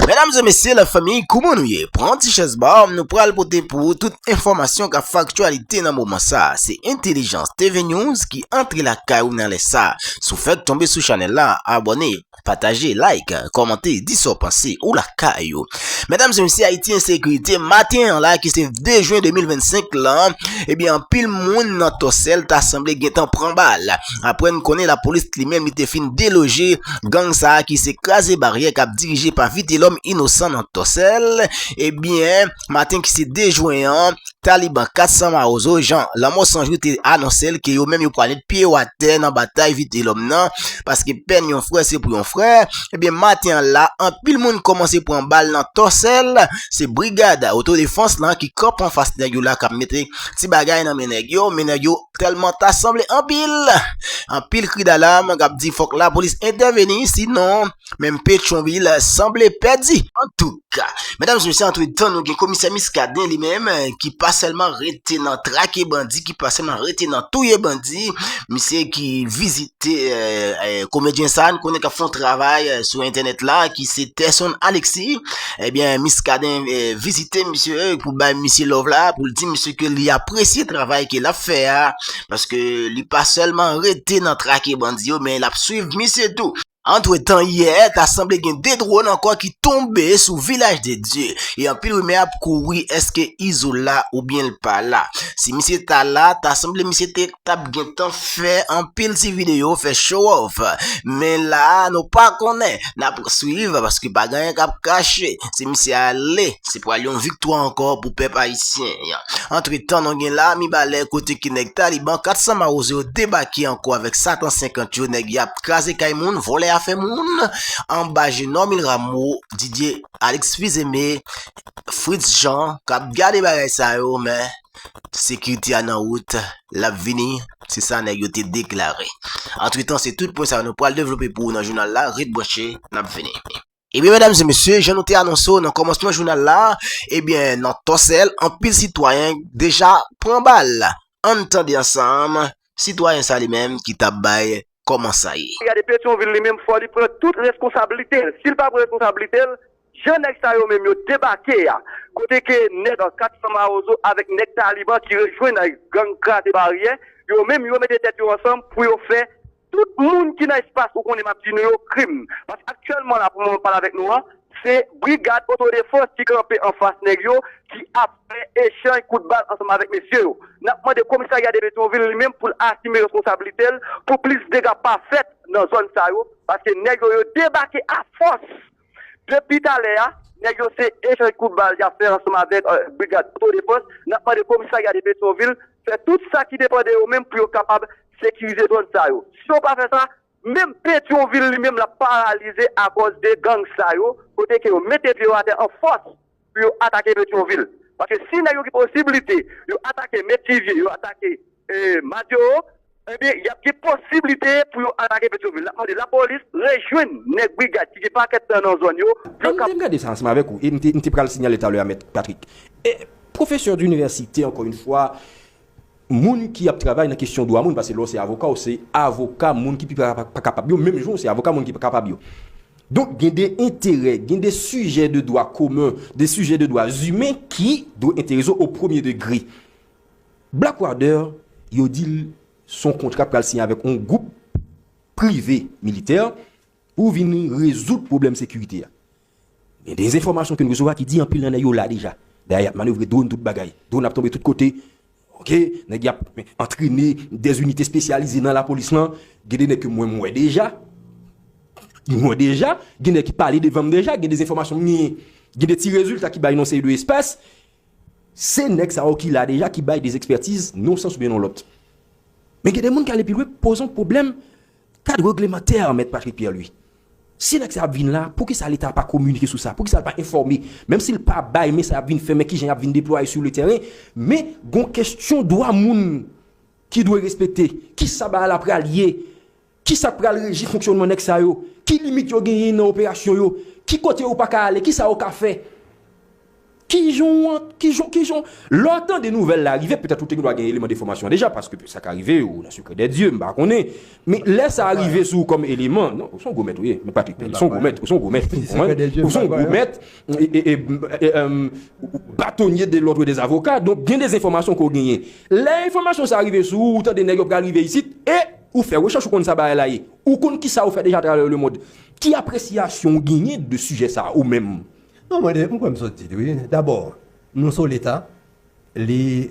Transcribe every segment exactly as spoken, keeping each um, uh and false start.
Medam e mesye, lafanmi, kouman nou ye? Pran ti chèz ba w, nou pral pote pou ou tout enfòmasyon k ap fè aktyalite nan moman sa a. Se Entèlijans T V News ki antre lakay ou nan lè sa a. Si w fèk tonbe sou chanèl la, abòne, pataje, like, kòmante, di sa w panse, ou lakay ou. Medam e mesye, Ayiti ensekirite, maten an la ki se de jen de mil vennsenk lan, ebyen, anpil moun nan Tòsèl ta sanble gentan pran bal. Apre n konnen lapolis li menm li te fin deloje gang sa a ki se Kraze Baryè k ap dirije pa Vitelòm Inosan nan Tòsèl. Ebyen, maten ki se de jen an, Taliban kat san Mawozo, jan Lanmò San Jou te anonse l ke yo menm yo pral met pye yo atè nan batay Vitelòm nan, paske pèn yon frè se pou yon frè. Ebyen, maten an la, anpil moun kòmanse pran bal nan Tòsèl. Se brigad otodefans lan ki kanpe anfas nèg yo la, k ap mete ti bagay nan men nèg yo, men nèg yo tèlman ta sanble anpil. Anpil kri dalam k ap di fòk lapolis entèveni, sinon menm Petyonvil sanble pèdi. Antouka, medam e mesye, antretan, nou gen komisè Miskaden li menm, eh, ki pa sèlman rete nan trake bandi, ki pa sèlman rete nan touye bandi, misye ki vizite, eh, eh, komedyen sa a, n konnen k ap fè yon travay, eh, sou entènèt la, ki se Terson Alexis. Ebyen, Miskaden, eh, vizite misye pou bay misye love la, pou l di misye ke li apresye travay ke l ap fè a, paske li pa sèlman rete nan trake bandi yo, men l ap swiv misye tou. Antretan, yè, ta sanble gen de dwòn ankò ki tonbe sou Vilaj de Dye. E anpil rimè ap kouri, èske Izo la oubyen l pa la? Si misye ta la, ta sanble misye te t ap gentan fè anpil ti videyo, fè show off. Men la, nou pa konnen. N ap swiv paske pa gen anyen k ap kache. Si misye ale, se pral yon viktwa ankò pou pèp ayisyen an. Antretan, nou gen la Mibalè kote ke nèg Taliban kat san Mawozo yo debake ankò avèk Satan senkant yo, nèg y ap kraze kay moun, vòlè afè moun, anba Jenòm Mil Ramo, Didier, Alex Fils-Aimé, Fritz Jean, k ap gade bagay sa yo, men sekirite a nan wout, l ap vini, se sa nèg yo te deklare. Antretan, se tout pwen sa yo nou pral devlope pou ou nan jounal la, ret branche, n ap vini. Ebyen, medam e mesye, jan nou te anonse w nan kòmansman jounal la, ebyen, nan Tòsèl, anpil sitwayen deja pran bal. Ann tande ansanm, sitwayen sa li menm ki t ap bay kòman sa ye. Gade, Petyonvil li menm, fò li pran tout reskonsablite l. Si l pa pran reskonsablite l, jan nèg sa yo menm yo debake a, kote ke nèg kat san Mawozo avèk nèg Taliban ki rejwenn gang Kraze Baryè, yo menm yo mete tèt yo ansanm pou yo fè tout moun ki nan espas ou konnen m ap di nou yo krim. Paske aktyèlman la, pou mwen pale avèk nou an, se brigad otodefans ki kanpe anfas nèg yo, ki ap fè echanj kout bal ansanm avèk mesye yo. N ap mande komisarya de Petyonvil li menm pou l asime reskonsablite l, pou plis dega pa fèt nan zòn sa yo, paske nèg yo, yo debake afòs. Depi talè a, nèg yo se echanj kout bal y ap fè ansanm avèk, eh, brigad otodefans. N ap mande komisarya de Petyonvil fè tout sa ki depann de yo menm pou yo kapab sekirize zòn sa yo. Si yo pa fè sa, menm Petyonvil li menm l ap paralize akòz de gang sa yo, kote ke yo mete pye yo atè an fòs pou yo atake Petyonvil. Paske si nèg yo gen posiblite yo atake Metivye, yo atake, eh, Madyowo, ebyen, y ap gen posiblite pou yo atake Petyonvil. N ap mande lapolis rejwenn nèg brigad ki gen pakèt tan nan zòn yo, pou yo kap- Ann gade sa ansanm avèk ou, e m te, m te pral sinyale talè a, Mèt Patrick. E, pwofesè dinivèsite, ankò yon fwa, moun ki ap travay nan kesyon dwa moun, paske lè w se avoka, w se avoka moun ki pi pa, pa, pa kapab yo, menm jan w se avoka moun ki pa kapab yo. Donk, gen de enterè, gen de sijè de dwa komen, de sijè de dwa imen ki dwe enterese w o premye degre. Blackwater, yo di l se yon kontra k pral siyen avèk yon gwoup prive militè pou vin rezoud pwoblèm sekirite a. Gen de enfòmasyon ke n resevwa ki di anpil nan nèg yo la deja. Dayè, y ap manevre dwòn tout bagay. Dwòn ap tonbe tout kote. Oke, nèg y ap antrene de zinite espesyalize nan lapolis lan. Gen de nèg ke mwen, m wè deja. M wè deja. Gen nèg ki pale devan m deja. Gen de enfòmasyon m genyen. Gen de ti rezilta ki bay nan seri de espas. Se nèg sa yo ki la deja, ki bay de ekspètiz nan yon sans oubyen nan lòt. Men gen de moun ki ale pi lwen, poze yon pwoblèm kad reglemantè, Mèt Patrick Pierre-Louis. Si nèg sa ap vin la, poukisa Leta pa kominike sou sa? Poukisa l pa enfòme? Menm si l pa bay, men sa y ap vin fè, men kijan y ap vin deplwaye sou le tèren, men gon kesyon dwa moun ki dwe respekte. Kisa bagay la pral ye? Kisa k pral reji fonksyònman nèg sa yo? Ki limit yo genyen nan operasyon yo? Ki kote yo pa ka ale? Kisa yo ka fè? Kijan w ant-, kijan, kijan, lè w tande nouvèl la rive, petèt ou te gen dwa gen eleman de enfòmasyon deja, paske sa ka rive, ou nan sekrè dè dye, m pa konnen. Men lè sa rive sou ou kòm eleman, non, ou se yon gwo mèt, ou ye, men Patrick Perry, ou se yon gwo mèt, ou se yon gwo mèt, ou konprann? Ou se yon gwo mèt, e, e, e, e, e, em, batonye de lòdre dè zavoka, donk gen de enfòmasyon ke w genyen. Lè enfòmasyon sa rive sou ou, ou tande nèg yo pral rive isit, e ou fè rechèch, ou konn sa bagay la ye. Ou konn kisa ou fè deja atravè lemonn. Ki apresyasyon w genyen de sijè sa ou menm? Non, mwen, de- mwen kwè m sot di li, wi. Dabò, nou se yon Leta, li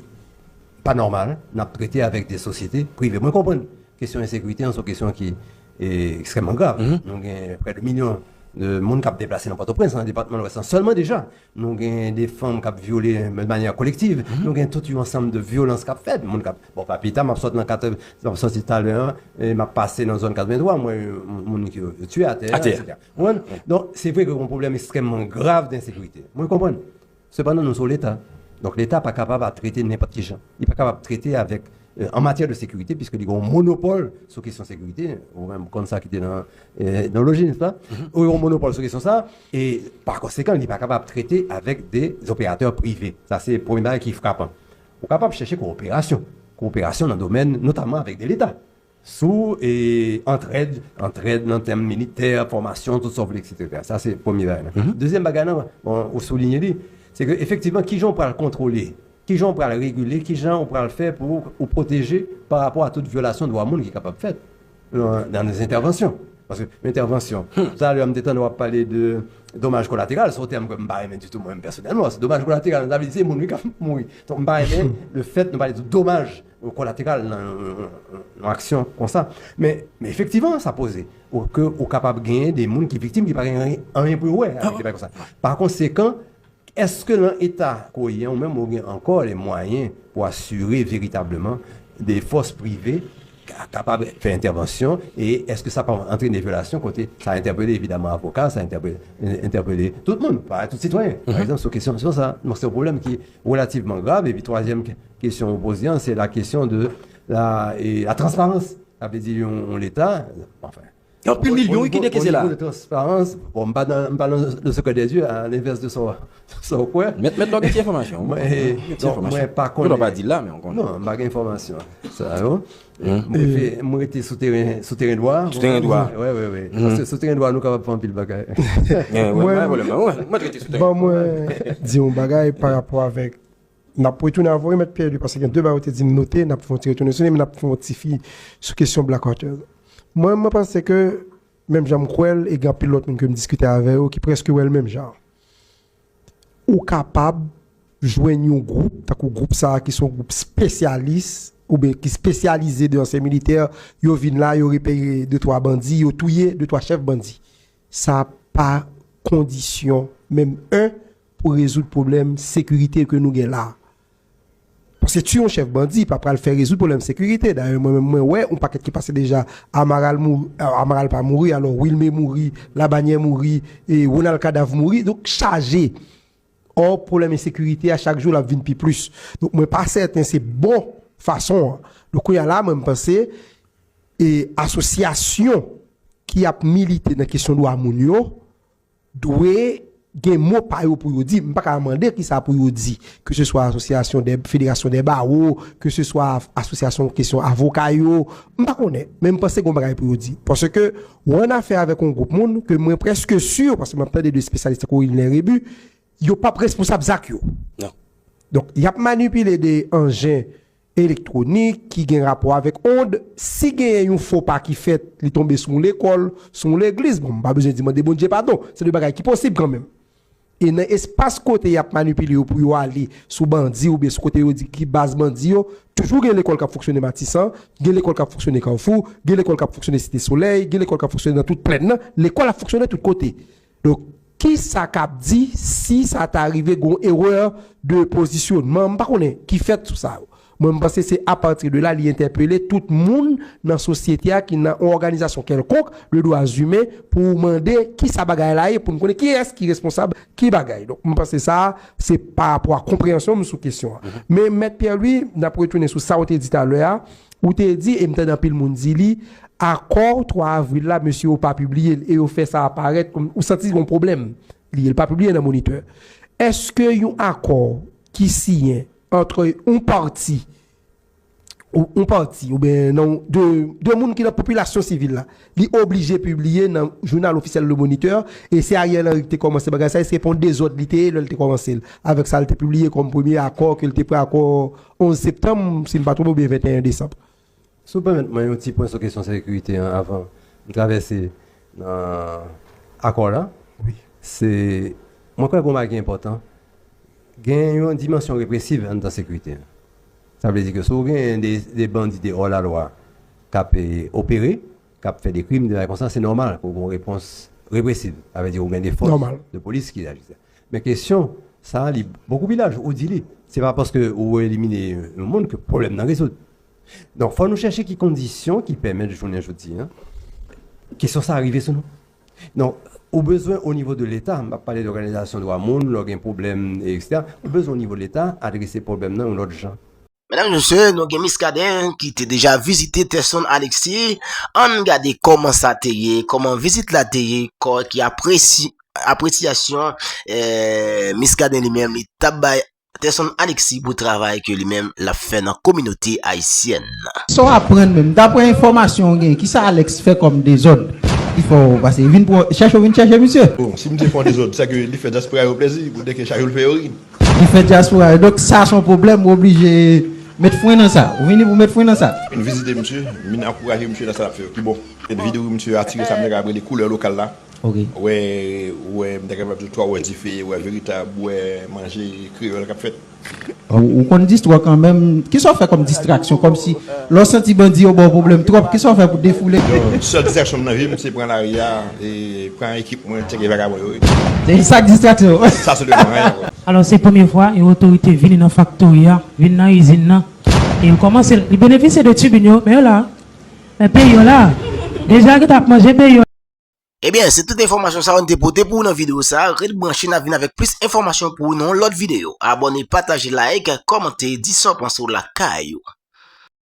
pa nòmal, n ap trete avèk de sosyete prive. Mwen konprann kesyon ensekirite an se yon kesyon ki e, ekstrèmman grav. Nou gen prè de milyon de moun k ap deplase nan Pòtoprens, nan depatman Lwès lan sèlman deja. Nou gen de fanm k ap vyole de manyè kolektiv. Nou gen tout yon ansanm de vyolans k ap fèt. Moun k ap, bon, pa pita, m ap sòti nan kat, m ap sòti talè an, e m ap pase nan zòn katrevenntwa, mwen, moun ki yo tiye atè, etsetera. Ou konprann? Donk, se vre ke gen yon pwoblèm ekstrèmman grav de ensekirite. Mwen konprann. Sepandan, nou se yon Leta. Donk, Leta pa kapab ap trete nenpòt ki jan. Li pa kapab trete avèk, euh, an matyè de sekirite, piske li gen yon monopòl sou kesyon sekirite. Ou menm konn sa ki te nan, euh, etnoloji, nèspa? Ou gen yon monopòl sou kesyon sa, e pa konsekan, li pa kapab trete avèk de operatè prive. Sa se premye bagay ki frapan. Ou kapab chèche kowoperasyon. Kowoperasyon nan domèn, notamman avèk de Leta. Sou, e, antrèd, antrèd nan tèm militè, fòmasyon, tout sa w vle, etsetera. Sa se premye bagay la. Dezyèm bagay la, bon, ou soulinye li, se ke efektivman, kijan w pral kontwole, kijan w pral regile, kijan w pral fè pou ou pwoteje pa rapò a tout vyolasyon dwa moun ki kapab fèt nan, nan de entèvansyon. Paske entèvansyon, talè a m te tande w ap pale de domaj kolateral, se yon tèm ke m pa renmen ditou mwen menm pèsonèlman, paske domaj kolateral, sa vle di se moun wi k ap mouri. Donk, m pa renmen le fèt nou pale de domaj kolateral nan yon, yon, yon aksyon konsa. Men, men efektivman, sa poze. Ou, ke ou kapab genyen de moun ki viktim ki pa gen anyen, anyen pou yo wè avèk de bagay konsa. Pa konsekan, èske nan eta ke w ye an, ou menm ou gen ankò le mwayen pou asire veritableman de fòs prive ka-, kapab fè entèvansyon, e èske sa pa antrene vyolasyon kote sa entèpele evidaman avoka, sa entèpele, entèpele tout moun, pa tout sitwayen. Pa egzanp, sou kesyon, sou sa, donk se yon pwoblèm ki relativman grav. Epi twazyèm ke-, kesyon ou poze an, se la kesyon de la, e, la transparans. Sa vle di yon, yon Leta, anfen. Anpil milyon wi ki dekese la. Transparans, bon, m pa nan, m pa nan le secret des dieux, à l'inverse de sa, sa w kwè. Mèt, mèt lòk ti enfòmasyon. Mwen, donk, mwen pa konnen. Yo pa di la, men on konnen. Non, m pa gen enfòmasyon sa yo. Mwen prefere, mwen rete sou teren, sou teren dwa. Sou teren dwa. Wi, wi, wi. Paske sou teren dwa, nou kapab fè anpil bagay. Mwen, mwen, mwen, mwen rete sou teren. Ban mwen di yon bagay pa rapò avèk, n ap retounen avè w, Mèt Pierre Louis, paske gen de bagay ou te di m note, n ap fè yon ti retounen sou li, men n ap fè yon ti fi sou kesyon Blackwater. Mwen, mwen panse ke, menm jan m kwè l, e gen anpil lòt moun ke m diskite avè yo ki prèske wè l menm jan. Ou kapab jwenn yon gwoup, tankou gwoup sa a ki se yon gwoup espesyalis, oubyen ki espesyalize de ansyen militè, yo vin la, yo repere de twa bandi, yo touye de twa chèf bandi. Sa pa kondisyon, menm en, pou rezoud pwoblèm sekirite ke nou gen la. Paske tiye yon chèf bandi pa pral fè rezoud pwoblèm sekirite. Dayè, mwen menm, mwen wè yon pakèt ki pase deja, Amaral mouri, Amaral pa mouri, alò Wilmé mouri, Labanyè mouri, e Ronald Kadav mouri, donk chaje. Ò, pwoblèm ensekirite a, chak jou, l ap vin pi plis. Donk, mwen pa sèten se bon fason an. Donk, kounye a la, mwen, m panse, e asosyasyon ki ap milite nan kesyon dwa moun yo, dwe gen mo pa yo pou yo di. M pa ka mande kisa pou yo di. Ke se swa asosyasyon dè, federasyon dè bawo, ke se swa asosyasyon kesyon avoka yo, m pa konnen. Men m panse gen yon bagay pou yo di. Paske ou annafè avèk yon gwoup moun ke mwen prèske si, paske m ap tande de espesyalis tankou Wilner Rébu, yo p ap responsab zak yo. Non. Donk, y ap manipile de anjen elektwonik ki gen rapò avèk ond. Si genyen yon fo pa ki fèt, li tonbe sou yon lekòl, sou yon legliz, bon, m pa bezwen di mande Bondye padon. Se de bagay ki posib kanmenm. E nan espas kote y ap manipile yo pou yo ale sou bandi oubyen sou kote yo di ki baz bandi yo, toujou gen lekòl k ap fonksyone Matisan, gen lekòl k ap fonksyone Kafou, gen lekòl k ap fonksyone Site Solèy, gen lekòl k ap fonksyone nan tout plèn nan, lekòl ap fonksyone tout kote. Donk, kisa k ap di si sa ta rive gen yon erè de pozisyonman, m pa konnen, ki fèt sou sa yo. Mwen, m panse se apati de la li entèpele tout moun nan sosyete a ki nan yon òganizasyon kèlkonk de dwa imen pou mande kisa bagay la ye, pou n konnen kiyès ki responsab ki bagay. Donk, m panse sa, se pa rapò a konpreyansyon m sou kesyon an. Men, Mèt Pierre Louis, n ap retounen sou sa w te di talè a, ou te di, e m tande anpil moun di li, akò twa avril la, mesye yo pa pibliye l, e yo fè sa aparèt kòm, ou santi gon pwoblèm. Li ye, l pa pibliye nan Moniteur. Èske yon akò ki siyen ant yon pati, ou yon pati, oubyen nan de, de moun ki nan popilasyon sivil la, li oblije pibliye nan jounal ofisyèl Le Moniteur, e se Ariel Henry ki te kòmanse bagay sa, e se pa yon dezòd li te ye lè l te kòmanse l, avèk sa l te pibliye kòm premye akò, ke l te pran akò onz septanm, si m pa twonpe, oubyen venteyen desanm. Si w pèmèt mwen yon ti pwen sou kesyon sekirite an avan m travèse nan akò la, se, mwen kwè gon bagay ki enpòtan, gen yon dimansyon represiv anndan sekirite an. Sa vle di ke si w gen de, de bandi de hors la loi k ap, eh, opere, k ap fè de krim, de bagay konsa, se nòmal pou w gen yon repons represiv. Sa vle di w gen de fòs de polis ki aji. Men kesyon sa a, li bokou pi laj, ou di li. Se pa paske ou elimine yon moun ke pwoblèm nan rezoud. Donk, fò nou chèche ki kondisyon ki pèmèt jounen jodi a kesyon sa a rive sou nou. Donk, ou bezwen o nivo de Leta, m ap pale de òganizasyon dwa moun, lè w gen pwoblèm, etsetera, ou bezwen o nivo de Leta adrese pwoblèm nan yon lòt jan. Medam, mesye, nou gen Muscadin ki te deja vizite Terson Alexis. Ann gade kòman sa te ye, kòman vizit la te ye, kò ki apresi-, apresyasyon, eh, Muscadin li menm li t ap bay Terson Alexis pou travay ke li menm l ap fè nan kominote ayisyèn nan. Sa w aprann menm, daprè enfòmasyon w gen, kisa Alex fè kòm dezòd ki fè w pase? Vin pou chèche, w vin chèche misye? Bon, si misye fè yon dezòd, se ke li fè dyaspora yo plèzi, pou de ke chak jou l fè yo ri. Li fè dyaspora yo. Donk, sa se yon pwoblèm, ou oblije met fren nan sa. Ou vini pou met fren nan sa. M vin vizite misye, m vin ankouraje misye nan sa l ap fè yo ki bon. E videyo misye atire sa m te ka rele koulè lokal la. Ok. Wè, wè, m te kapab di w twa wè dife, wè veritab, wè manje kreyòl k ap fèt. Ou, ou konn distwa kanmenm. Kisa w fè kòm distraksyon? Kòmsi lè w santi bandi yo ba w pwoblèm twòp, kisa w fè pou defoule? Yo, sèl distraksyon m nan vi m, se pran lari a, e pran ekip mwen, tcheke vagabon yo, wi. Se sa k distraksyon w? Sa sèlman, anyen ankò. Alò, se premye fwa yon otorite vini nan faktori a, vin nan izin nan, e l kòmanse, li benefisye de tribin yo, men yo la, men peyi yo la, deja ki t ap manje peyi yo. Ebyen, se tout enfòmasyon sa yo n te pote pou ou nan videyo sa. Ret branche, n ap vin avèk plis enfòmasyon pou ou nan yon lòt videyo. Abòne, pataje, like, kòmante, di sa w panse w lakay ou.